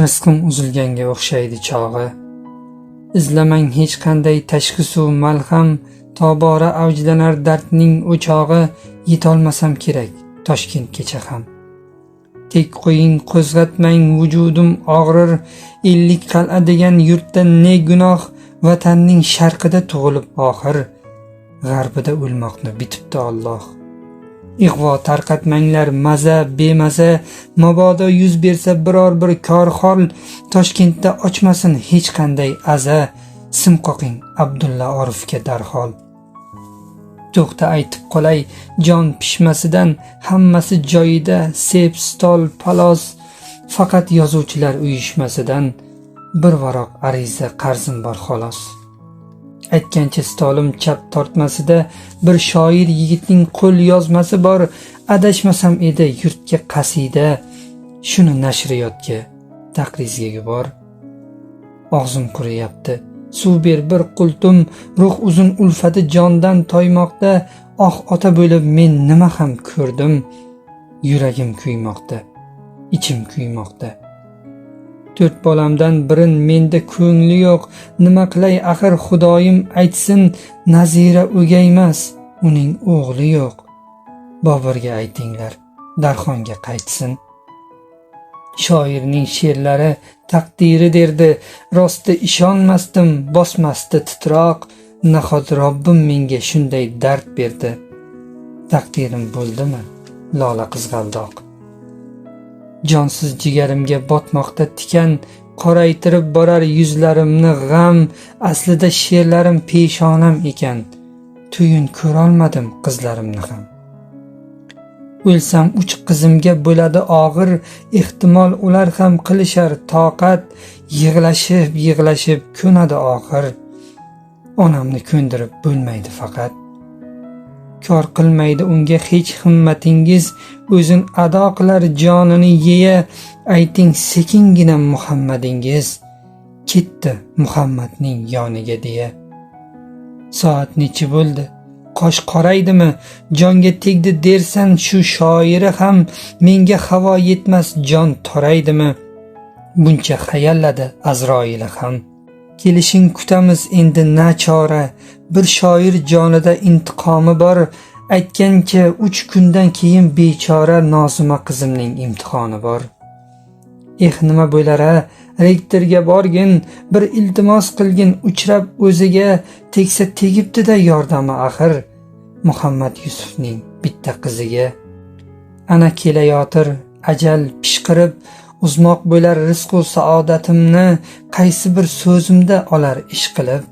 Rizqim uzilganga o'xshaydi chog'i. Izlamang hech qanday tashxisu malham, tobora avjlanar dardning o'chog'i, yetolmasam kerak Toshkentgacha ham. Tek qo'ying, qo'zg'atmang, vujudim og'rir, Ellikqal'a degan yurtda ne gunoh, vatanning sharqida tug'ilib oxir, g'arbida o'lmoqni bitibdi Alloh. Ig'vo tarqatmanglar maza bemaza, mabodo yuz bersa biror bir korxol, Toshkentda ochmasin hech qanday aza, sim qoqing Abdulla Orifga darhol. To'xta aytib qolay jon pishmasidan, hammasi joyida, sep, stol, palos, faqat yozuvchilar uyushmasidan bir varoq ariza qarzim bor xolos. Aytgancha stolim chap tortmasida bir shoir yigitning qo'l yozmasi bor, adashmasam edi yurtga qasida, shuni nashriyotga taqrizga yubor. Og'zim quriyapti, suv ber bir qultum, ruh uzun ulfati jondan toymoqda, oh ota bo'lib men nima ham ko'rdim, yuragim kuymoqda, ichim kuymoqda. 4 bolamdan birin menda ko'ngli yo'q, nima qilay axir Xudoyim aytsin, Nazira o'gaymas, uning o'g'li yo'q. Boburga aytinglar, Darxonga qaytsin. Shoirning she'rlari taqdiri derdi, rosti ishonmasdim, bosmasdi titroq, nahot Robbim menga shunday dard berdi. Taqdirim bo'ldimi lola qizg'aldoq? Jonsiz jigarimga botmoqda tikan, qoraytirib borar yuzlarimni g'am, aslida she'rlarim peshonam ekan, tuyun ko'rolmadim qizlarimni ham. O'lsam 3 qizimga bo'ladi og'ir, ehtimol ular ham qilishar toqat, yig'lashib yig'lashib ko'nadi oxir, onamni ko'ndirib bo'lmaydi faqat. Kor qilmaydi unga hech himmatingiz, o'zin ado qilar jonini yeya, ayting sekingina Muhammadingiz, ketdi Muhammadning yoniga deya. Soat nechi bo'ldi? Qosh qoraydimi? Jonga tegdi dersan shu shoiri ham, menga havo yetmas jon toraydimi? Buncha hayalladi Azroili ham. Kelishing kutamiz endi nachora, bir shoir jonida intiqomi bor, aytgancha 3 kundan keyin bechora Nozima qizimning imtihoni bor. Eh nima bo'lar-a, rektorga borgin, bir iltimos qilgin uchrab o'ziga, tegsa tegibdi-da yordami axir Muhammad Yusufning bitta qiziga. Ana kelayotir ajal pishqirib, uzmoq bo'lar rizqu saodatimni, qaysi bir so'zimda olar ish qilib,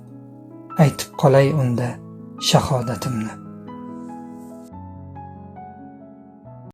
aytib qolay unda shahodatimni.